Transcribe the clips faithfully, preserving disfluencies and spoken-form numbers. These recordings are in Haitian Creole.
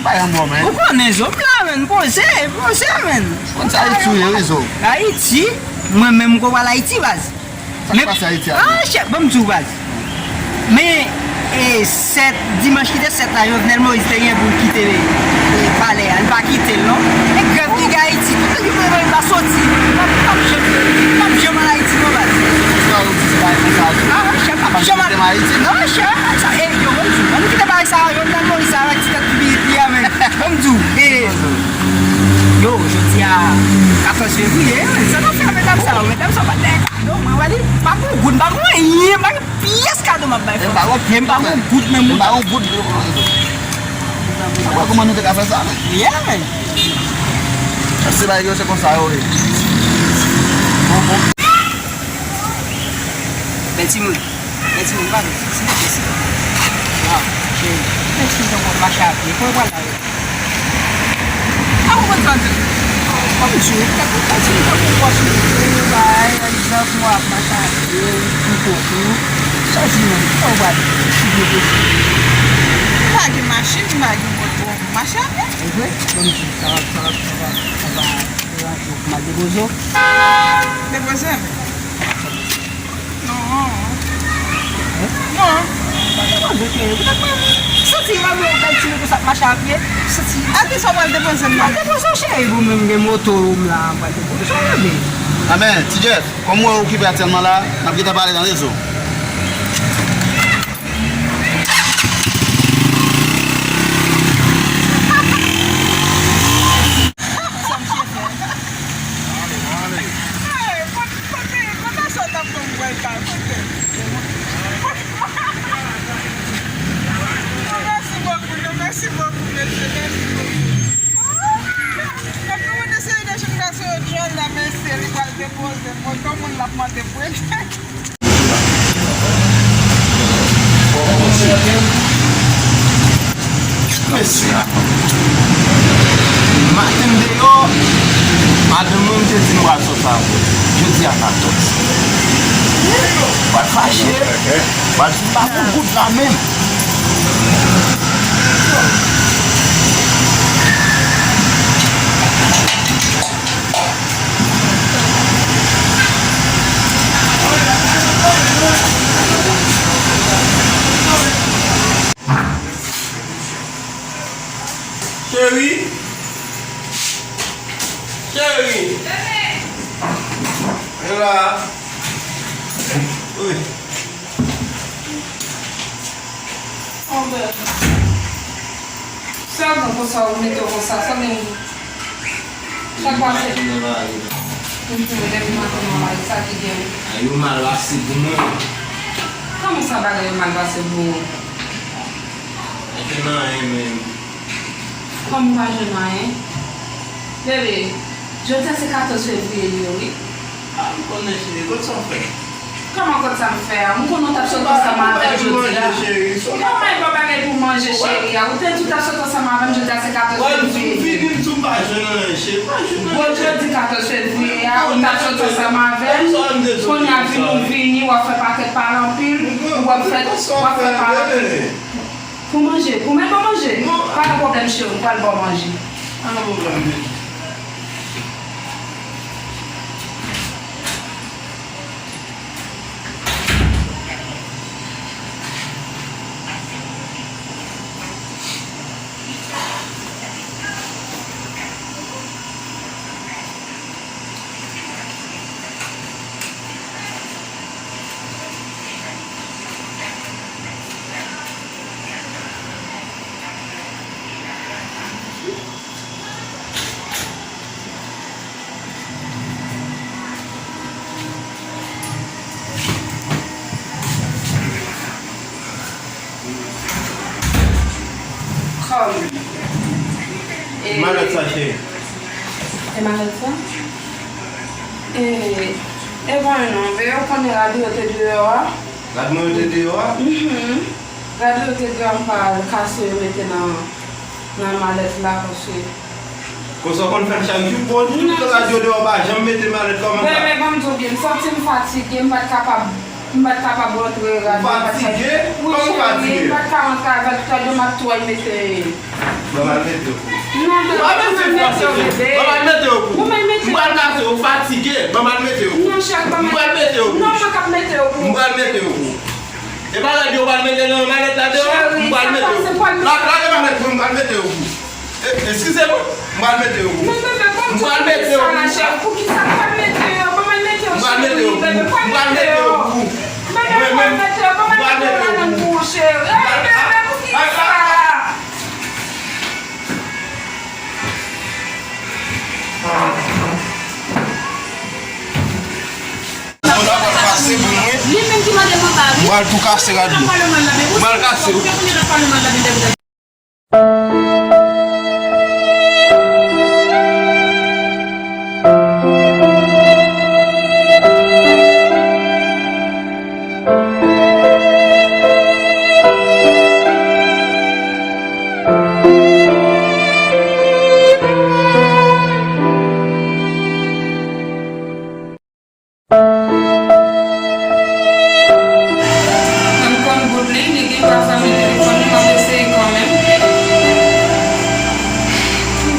Pa yon mò, men. Ou konnen, Zo, m la, men. Poze, poze, men. Konn sa Ayiti ye, wi, Zo. Ayiti, mwen menm, m ko pral Ayiti, baz. Sa k pase Ayiti a? Ah, chè, ban m di w, baz. Men, e, sèt, dimanch ki te sèt la, Jovenel Moïse te gen pou l kite, e, palè a. Li pa kite l, non. E grèv ki gen Ayiti, tout moun pa soti. P ap, p ap janm, p ap janm al Ayiti, non, baz. Sa ou di, se pa konsa. Ah, chè, p ap janm al Ayiti, non, chè. Sa, e, yo, ban m di w, ann kite bagay sa, Jovenel Moïse avèk ti tèt pitit li a, men. Ban m di w, e, yo, jodi a, katòz fevriye, men, sa nou fè, medam sa yo, medam sa yo pa t dèyè kado, mwen, wè li, pa gon goud, pa gon anyen, pa gen pyès kado m ap bay fanm. Men m pa gon goud nan men m. Men m pa gon goud. Wè kòman nou te ka fè sa, men? Yeah, men. Se bagay yo, se konsa yo ye. Bon, bon. Men timoun, men timoun, pa vin, silvouplè, silvouplè. Waw, cheri, men timoun, tankou w ap mache a pye, kote w pral la yo? A ou konn sa di? Kòm di, tankou w kontinye tankou w wòch ou, bay egzanp, w ap mache a pye, ou tou kote w, chòzi menm, kote w pral? Ou byen poze. M pa gen machin, m pa gen moto, m mache a pye. E vre? Kòm di, sa va, sa va, sa va, sa va deranje w pou m al depoze w? Depoze m? Non. Non. Mwen te poze cheri, ou te kwè m? Santi m ap yon bèl timoun konsa k mache a pye. Santi. A kisa w pral depoze m nan? Mwen te poze cheri, pou mwen gen moto m la, mwen te poze cheri. Anben, Ti Jeff, kòm ou wè ou okipe aktyèlman la, n ap gentan pale nan rezo. Sa misye fè? Hey, kote, kote, kote sa w t ap ban m bwè la? Kote? Non, mèsi bokou, non, mèsi bokou, mesye, mèsi bokou. Ah! Epi mwen te sere de jenn gason yo djòl la, mesye, li pral depoze m. Mwen, kòm moun l ap mande pou ede. Mesye, maten m deyò, madanm mwen te di m pral sòti avè l. Jodi a katòz. Pral fache, pral di m pa gon goud la menm. Cheri. Cheri. Vin la. Wi. Anben, sèlman konsa ou mete w konsa, sa gen. Sa k pase? Depi maten nan lari la. Mhm, depi maten nan lari, sa ki gen? A, yo mal pase pou mwen. Kòman sa bagay yo mal pase pou ou? Pa jwenn anyen menm. Kòman ou pa jwenn anyen? Bebe, jodi a se katòz fevriye li ye, wi. A, m konnen cheri, kot sa w fè? Kòman kot sa m fè a? M konnen w t ap sot ansanm avè m jodi a. Kòman e pa bagay pou manje, cheri a? Ou te di w t ap sot ansanm avè m jodi a, se katòz fevriye. Vini m di w m pa jwenn anyen, cheri. Pa jwenn anyen. Bon, jodi katòz fevriye a, ou t ap sot ansanm avè m. Kounye a vini, w vini, w ap fè pakèt pale anpil, w ap fè, w ap fè pale anpil. Pou manje, pou mwen pou manje? Pa gen pwoblèm, cheri, m pral ba w manje. Pa gen pwoblèm, bebe. Kòm. E malèt sa, cheri? E malèt sa? E, e bon, non, men ou konnen rad yo te deyò a. Rad mwen yo te deyò a? Mhm. Rad yo te deyò a, m pa al kase yo mete nan, nan malèt la, paske Konsa w konn fè l chak jou? Bon, tout rad yo deyò, pa janm mete malèt kòman sa. Bebe, ban m di w byen, m santi m fatige, m pa t kapab M pa t kapab rantre avè l. Ou fatige? Kòman w fatige? Wi, cheri, m pa t ka rantre avè l, tout adan m ap tou al mete. Ban m al mete w. Non, bebe, ban m al mete w, bebe. Ban m al mete w pou ou. Ban m al mete w. M pral kase w, ou fatige. Ban m al mete w pou ou. Non, cheri, ban m al. M pral mete w pou ou. Non, mwen k ap mete w pou ou. M pral mete w pou ou. E pa rad yo pral mete nan malèt la deyò? Cheri, m pral mete w. La, la gen malèt mwen, m pral mete w pou ou. E, eskize mwen, m pral mete w pou ou. Men bebe, ban m di w poukisa la, cheri, poukisa m pral mete yo? Ban m al mete yo, cheri, bebe, ban m al mete yo. M pral mete w pou ou. Bebe, ban m al mete yo, ban m al mete yo ladan pou ou, cheri. Ay, bebe, poukisa? Mwen pa pral pase pou mwen. Li menm ki mande mwen pa ri. M pral tou kase rad yo. M pral kase yo. Nan m konn bout li, li gen dwa fèmen telefòn li, m ap eseye kanmenm.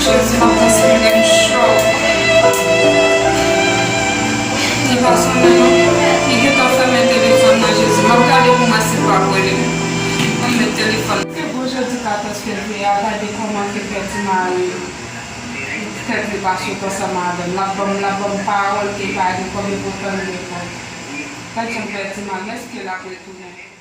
Jezi, m ap transpire, m cho. Li pa sonnen non. Li gentan fèmen telefòn nan, Jezi. M ap gade pou m wè si l p ap rele m. Ban m met telefòn. Se bon jodi katòz fevriye a, gade kòman ke pèdi mari. Tèt li pa sot ansanm avè m. L ap ban m, l ap ban m pawòl ke pa gen kòb e poutan l gen kòb. Gad jan m pèdi mal. Èske l ap retounen?